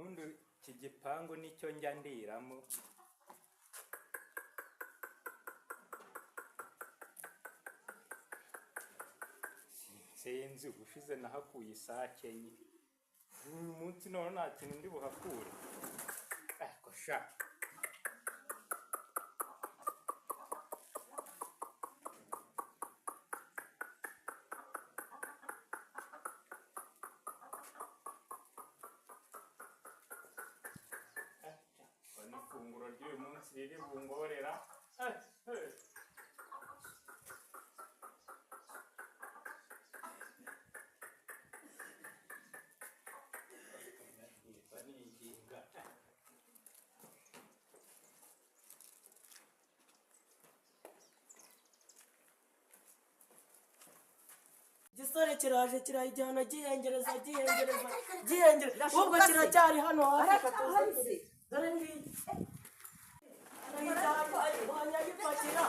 Ubundi iki gipangu nicyo njya ndiramo. Sinzi, ubushize nahakuye isake enye, uyu munsi none nta kintu ndi buhakure. Ariko sha, mbona ifunguro ry'uyu munsi riri bungorera. Eh, eh. Niba niginga. Igisore kiraje, kirayijyana, gihengereza, gihengereza, gihengereza. Ubwo kiracyari hano hafi katuze. Dore ngiyi, arayijyana, ayipakira.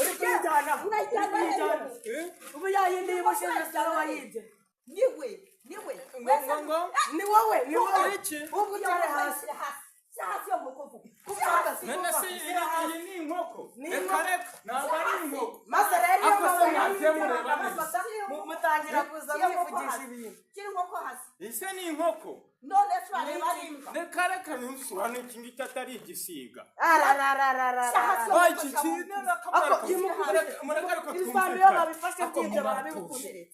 Uri kuyijyana, uri kuyijyana. Ubu yayindi y'ubushize saro wayibye. Niwe, niwe. Ngo ngo ngo? Ni wowe, ni wowe. Iki? Ubwo utari hasi. Hasi, hasi yo nkoko vuba. None se iyi ni inkoko? Ni Reka. inkoko. Reka, ntabwo ari inkoko. Maze rero iyo Ako se mabona mwagiye mureba neza. mutangira kuza mwivugisha ibintu. Kiri inkoko hasi. Ese ni inkoko? None se urareba ari imbwa? Reka reka, ntusura n'iki ngiki atari igisiga. Arararararara. Ah, iki kintu. Ako, Mureke ariko ibisambo iyo twumvikane. babifashe Ako byibyo muratuje. barabigukomeretsa.